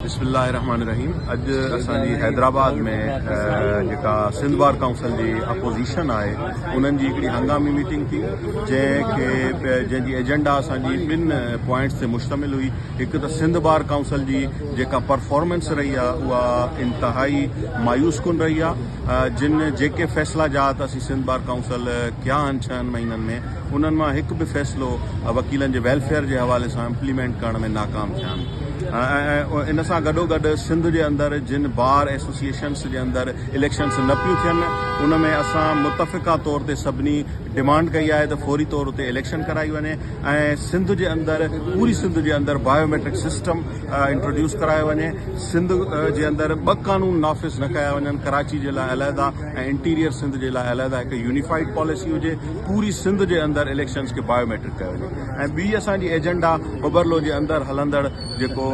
بسم الله الرحمٰن الرحيم اڄ اسان جي حيدرآباد ۾ جيڪا سنڌ بار ڪائونسل جي اپوزيشن آهي انهن جي هڪڙي هنگامي ميٽنگ ٿي جنهن کي جنهن جي ايجنڊا اسان جي ٻن پوائنٽس تي مشتمل هئي هڪ ته سنڌ بار ڪائونسل جي جيڪا پرفارمنس رهي آهي اها انتهائي مايوس ڪن رهي آهي جن جيڪي فيصلا جات اسين سنڌ بار ڪائونسل ڪيا آهن ڇهن مهينن ۾ انهن مان هڪ به فيصلو وڪيلن جي ويلفيئر جي حوالي سان امپليمينٽ ڪرڻ ۾ ناڪام ٿيا آهن ۽ ان سان گڏوگڏ سنڌ جي اندر جن بار ايسوسيئيشنس جي اندر اليڪشنس نه پيون ٿين ان ۾ اسان متفقه طور تي سڀني ڊمانڊ ڪئي آهي ته فوري طور اتي اليڪشن ڪرائي وڃي ۽ سنڌ جي اندر پوري سنڌ جي اندر بايو ميٽرڪ سسٽم انٽروڊيوس ڪرايو وڃي سنڌ جي اندر ٻه قانون نافذ نه ڪيا وڃن ڪراچي جي لاء عليحده ۽ انٽيريئر سنڌ جي لاء عليحده هڪ يونيفائيڊ پاليسي هجي پوري سنڌ جي اندر اليڪشنس کي بايو ميٽرڪ ڪيو وڃي ۽ ٻي اسان جي ايجنڊا ٻٻرلو جي اندر هلندڙ جيڪو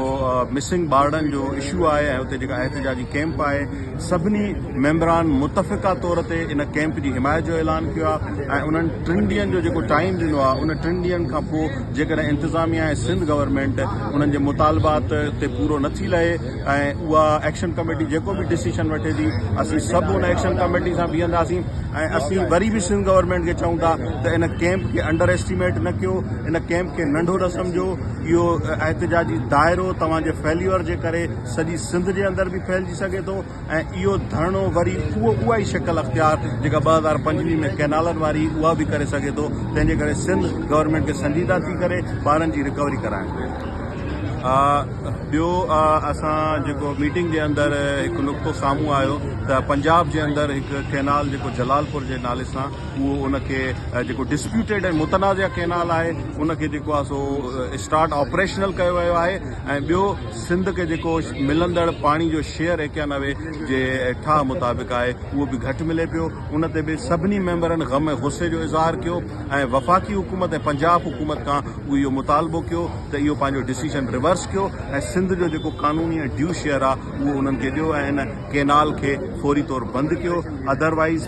مسنگ ٻارڙن جو اشو آهي ۽ اتي جيڪا احتجاجي ڪيمپ آهي سڀني ميمبران متفقه طور تي ان ڪيمپ جي حمايت جو اعلان ڪيو آهي ۽ انهن ٽن ڏينهن جو جيڪو ٽائيم ڏنو آهي ان ٽن ڏينهن کان پوء جيڪڏهن انتظاميا ۽ سنڌ گورنمينٽ انهن جي مطالبات تي پورو نٿي لهي ۽ اها ايڪشن ڪميٽي جيڪو به ڊسيشن وٺي ٿي اسين سڀ ان ايڪشن ڪميٽي سان بيهنداسين ۽ اسين وري به سنڌ گورنمينٽ کي چئون ٿا ته ان ڪيمپ کي انڊر ايسٽيميٽ نه ڪيو ان ڪيمپ کي ننڍو نه سمجهو اهو احتجاجي دائرو توهان جي فيليور جي ڪري سڄي سنڌ جي اندر به ڦهلجي سگهي ٿو ۽ اهو ڌرڻو وري اهو اها ئي شڪل اختيار جيڪا 2025 ۾ ڪئنالن واري اها به ڪري سگهي ٿو تنهن جي ڪري سنڌ گورنمينٽ کي سنجيده ٿي ڪري ٻارن جي رڪوري ڪرائڻ گهرجي. ٻيو اسان جيڪو ميٽنگ جي اندر هڪ نقطو سامهون آيو ته پنجاب جي اندر هڪ ڪئنال جيڪو جلالپور جي نالي سان اهو ان کي جيڪو ڊسپيوٽيڊ ۽ متنازعه ڪئنال آهي ان کي جيڪو آهي سو اسٽارٽ آپريشنل ڪيو ويو آهي ۽ ٻيو سنڌ کي جيڪو ملندڙ پاڻي جو شيئر 91 جي ٺاهه مطابق آهي اهو به گهٽ ملي پيو ان تي به سڀني ميمبرن غم ۽ غصي جو اظهار ڪيو ۽ وفاقي حڪومت ۽ پنجاب حڪومت کان اهو مطالبو ڪيو ته اهو پنهنجو ڊسيشن ريورس ڪيو ۽ سنڌ جو جيڪو قانوني ۽ ڊيو شيئر آهي اهو انهن کي ڏيو ۽ ان ڪينال کي فوري طور بند ڪيو ادروائيز.